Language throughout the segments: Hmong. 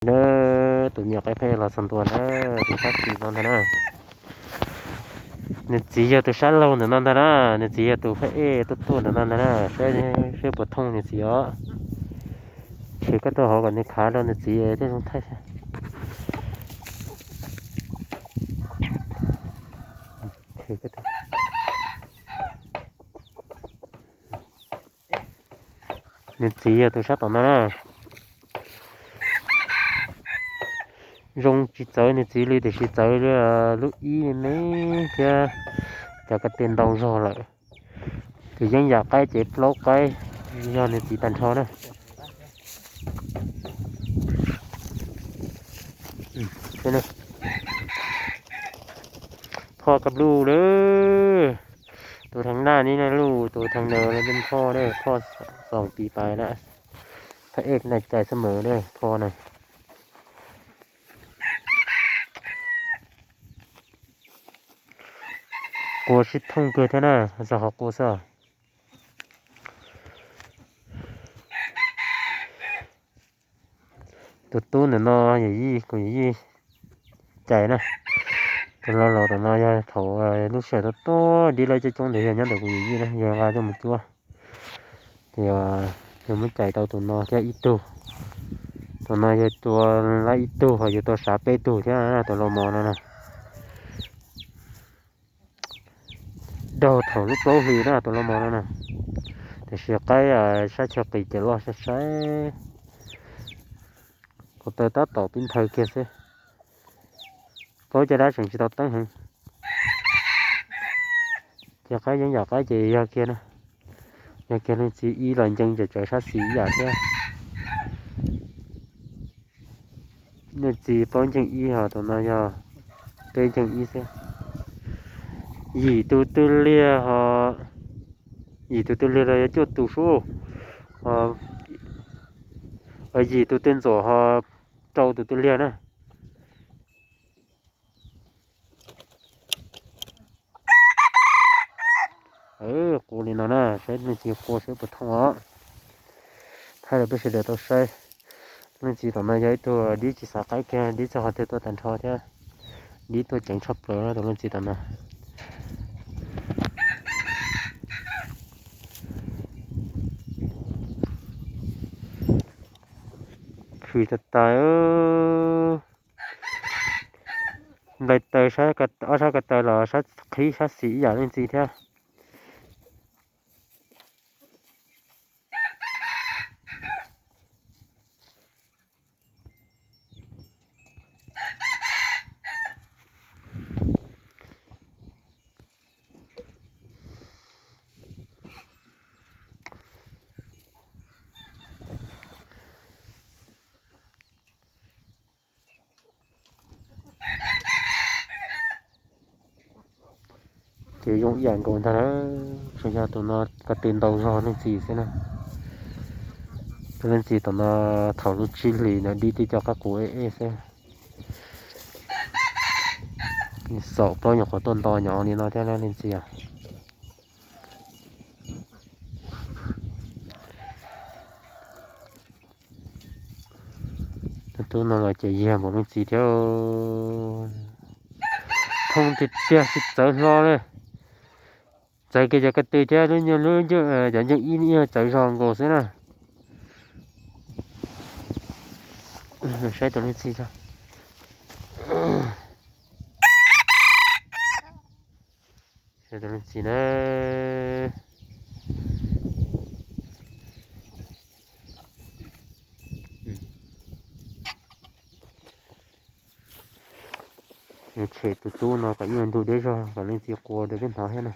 Na, tus me nyuam qaib phab ej los txog ntua na, tus sab xis no ntag na. Nws txiv yog tus sab laug ntawm no ntag na, nws txiv yog tus phab ej tuaj tuaj ntawm no ntag na, saib seb puas thooj nws txiv os. Ces koj tuaj hauv kom nws khav rau nws txiv thiaj zoo thaij. Nws txiv yog tus sab tom no na. Zoo tsis txawv nws txiv li tiam sis txawv lub ib me thiab cov ko tw ntau zog lawm. Tus yeeb yam qaib ces plaub qaib yog nws txiv tag nrho na. Phoj kab luj lawm. Tus theej naj ni na luj, tus theej na lawm phoj na, phoj xoom pis pais na. Phab ej na cais xab mawm na, phoj na. Qua sib thooj kawg thiab na, txog qhov qua xwb. Tus tub ntawm no yawm yij, kuv yawm yij cais na. Tus laus laus tom no yog thaum lub sij hawm tuaj tuaj dib laib coob coob ntawd yog nyob ntawm kuv yawm yij na, yog nqa coj mus cuab. Ces yog muab cais tau tus no thiab ib tug. Tus no yog tua laib ib tug, ho yog tua sav peb tug thiab tus laus mos no na. Daug thaum lub plaub hlis na tus laus mos no na. Tiam sis qaib sab chaw qis ces loj sai sai. Ko taw tab tom pib nthaw kiag xwb. Paub caj dab tseem tsis tau teeb heev. Ces qaib yeeb yam qaib ces yog kiag na. Yog kiag leej txiv ib los ncees tsawv tsawv sab xis ib yam thiab. Leej txiv plaub nceeg ib ho tus no yog peb nceeg ib xwb. Yim tus tw liag ho, yim tus tw liag los yog cuaj tus sub, yim tus tw ntxuam ho rau tus tw liag na. Qua li no na, saib leej txiv qua saib puas thooj os. Thaij rau peb sawv daws tau saib. Leej txiv tom no yog ib tug dib tsis xav qaib kiag, dib txog qhov twg tuaj tag nrho thiab. Dib tuaj ceev tshaj plaws na tus leej txiv tom no. Khwv tas tas. Nplaim taws, ob sab ko taw los sab qhib sab xis ib yam leej txiv thiab. Ces zoo ib yam nkaus ntag na, tsuas yog tus no ko tw ntau zog leej txiv xwb na. Tus leej txiv tom no thaum lub tsib hlis ntawd dib twb coj qab qus ej ej xwb. Xaum plaub nyuam qhuav tuaj nto nyob li no thiab leej txiv. Tus tub no los ces yag npaum leej txiv thiab. Thooj tiag tiag tsis txawv hlo li. Txawv kiag cov ko tw thiab lub, cov nceej ib txawv zog nkaus xwb na. Saib tus leej txiv, tus leej txiv na. Tshem tus tub no kom ib ntug deb zog kom leej txiv qua rau peb hnov thiab na.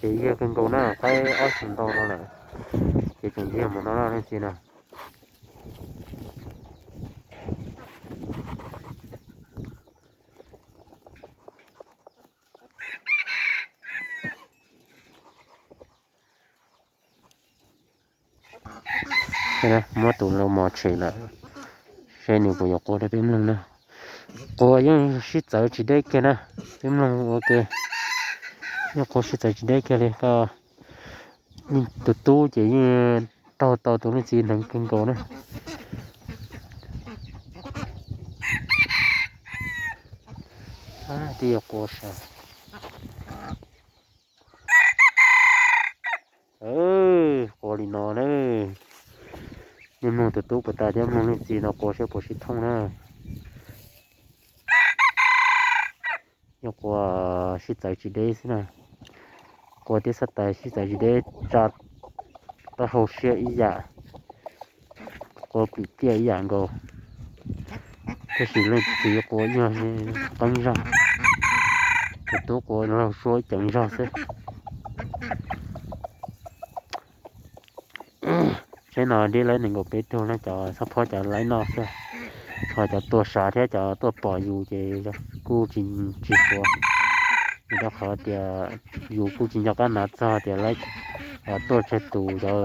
Ces yag kawg nkaus na, qaib ob xyoos ntau no lawm, ces tseem yag mus no leej txiv na. Muab tus lau mos tshem lawm, saib nws puas yuav qua rau peb mloog na. Qua yeej sib txawv tsis deb kiag na, peb mloog ua ke. Yeej qua sib txawv tsis deb kiag li, koj tus tub ces yeej taug tau tus leej txiv hneev kawg nkaus na. Twb yuav qua sav. Qua li no na. Nej mloog tus tub puas tas thiab mloog leej txiv no qua saib puas sib thooj na. Yog qua sib txawv tsis deb xwb na. Qua tib xab tais sib txawv tsis deb, tsa taub hau siab ib yam, qua pim tiaj ib yam nkaus. Tab sis leej txiv qua yog qeeb zog, tus tub qua laug suab ceev zog xwb. Tsheb no dib lawv nees nkaum peb tug na, cov xab phob cov laib noj xwb. Ho cov tuaj sav thiab cov tuaj pom yus ces kuj tsis, tsis suav, vim rau qhov tias yus kuj tsis nco qab hnav txog tias lawv tuaj tsawg tus cov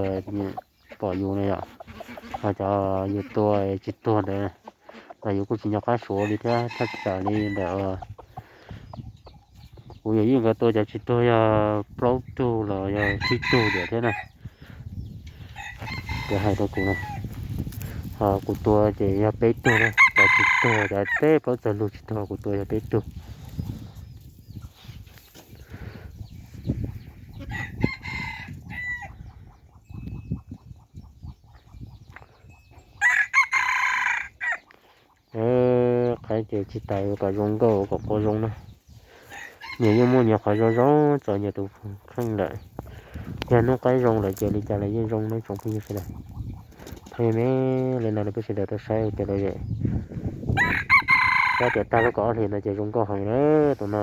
pom yus na yom. Ho cov yus tua tsis tuag ntawd los yus kuj tsis nco qab suav li thiab, thaj tsam li ntawm kuv yawm yij nkawd tua cov tsis tuag yog plaub tug los yog tsib tug diam thiab na. Nkawd hais rau kuv na, ho kuv tua ces yog peb tug na, cov tsis tuag cov teb plaub txog lug tsis tuag kuv tua yog peb tug. Qhov ces tsis tas kom zoo nkauj kom qua zoo na. Nyias yeej muaj nyias qhov zoo zoo txaus nyias tus kheej lawm. Yog hnub qaib zoo lawm ces li cas los yeej zoo na tsoom phooj ywg sawv daws. Thaum me li no rau peb sawv daws tau saib ua ke lom zem. Tab tias tag lub kaum ob hlis no ces zoo nkauj heev na tus no.